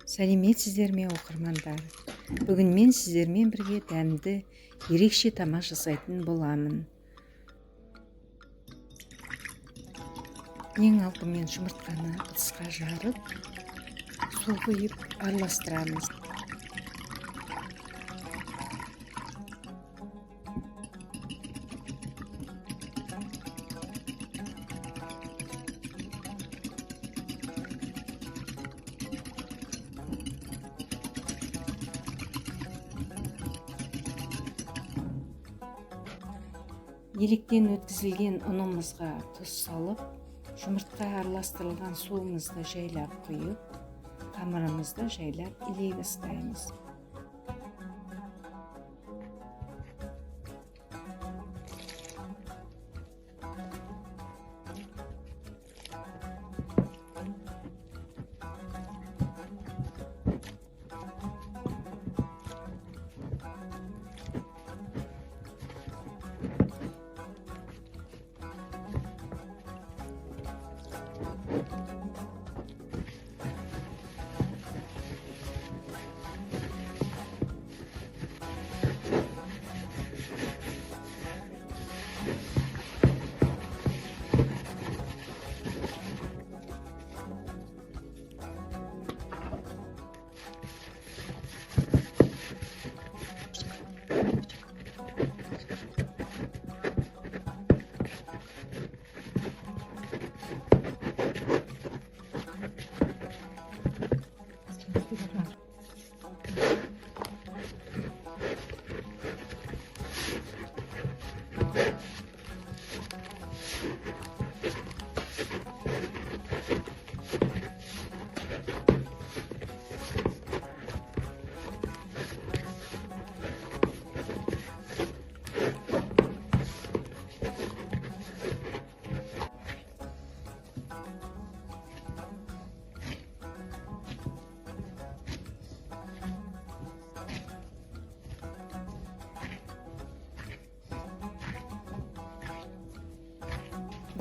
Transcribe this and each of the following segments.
Сәлеметсіздер ме, оқырмандар? Бүгін мен сіздермен бірге дәмді, ерекше тамақ жасайтын боламын. Ең алдымен жұмыртқаны ыдысқа жарып, су құйып араластырамыз. Електен өткізілген ұнымызға тұз салып, жұмыртқа араластырылған суымызды жайлап құйып, қамырымызды жайлап илей бастаймыз.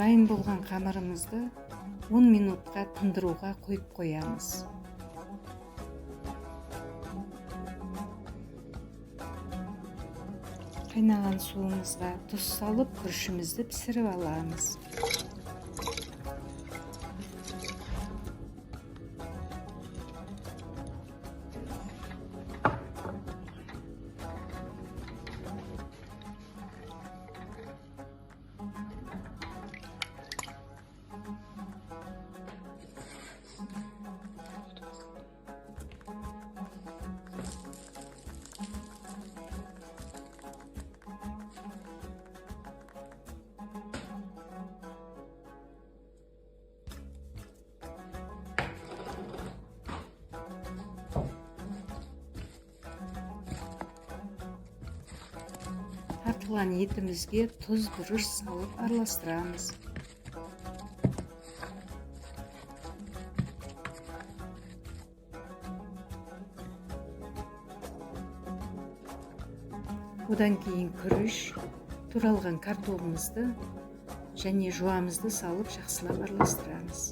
Дайын болған қамырымызды 10 минутқа тындыруға қойып қоямыз. Қайнаған суымызға тұз салып, күрішімізді пісіріп аламыз. Тартылған етімізге тұз, бұрыш салып араластырамыз. Одан кейін күріш, туралған картобымызды және жуамызды салып жақсылап араластырамыз.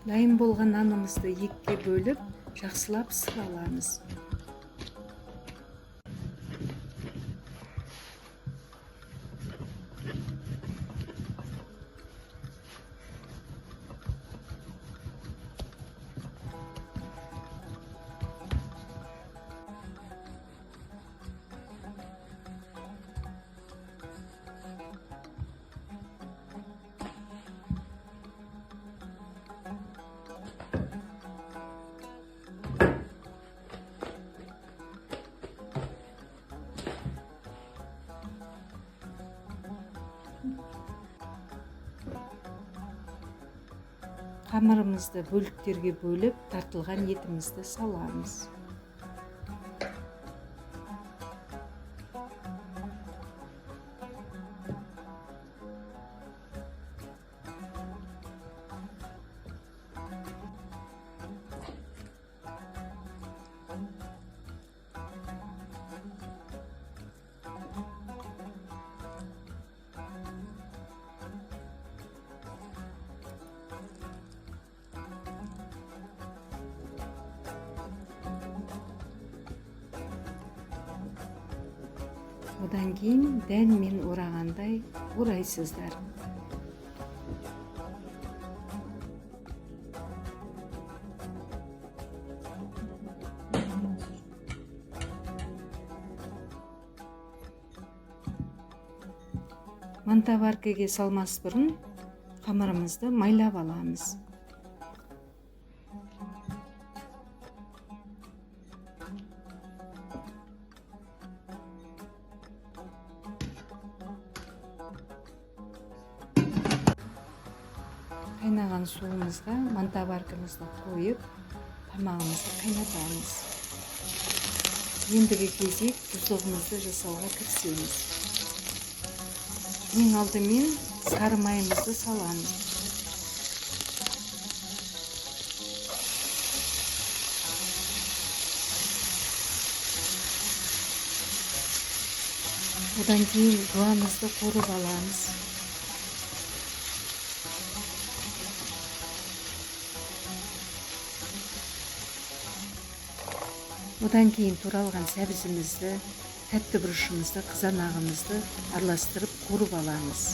Дайын болған нанымызды екіге бөліп, жақсылап ысып аламыз. Қамырымызды бөліктерге бөліп, тартылған етімізді саламыз. Одан кейін дәнмен орағандай орайсыздар. Мантоваркаге салмас бұрын қамырымызды майлап аламыз. Қайнаған суымызға мантоваркамызды қойып, тамағымызды қайнатамыз. Ендігі кезек тұздығымызды жасауға кірісеміз. Ең алдымен сары майымызды саламыз. Одан кейін жуамызды қуырып аламыз. Одан кейін туралған сәбізімізді, тәтті бұрышымызды, қызанағымызды араластырып қуырып аламыз.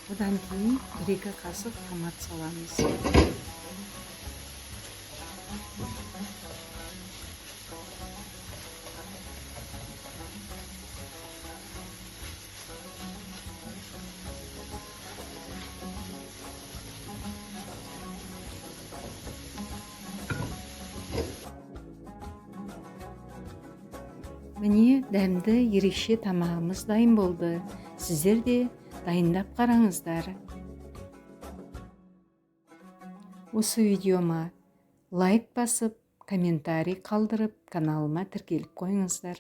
Одан кейін 1-2 қасық томат саламыз. Міне, дәмді ерекше тамағымыз дайын болды. Сіздер де дайындап қараңыздар. Осы видеома лайк басып, комментарий қалдырып, каналыма тіркеліп қойыңыздар.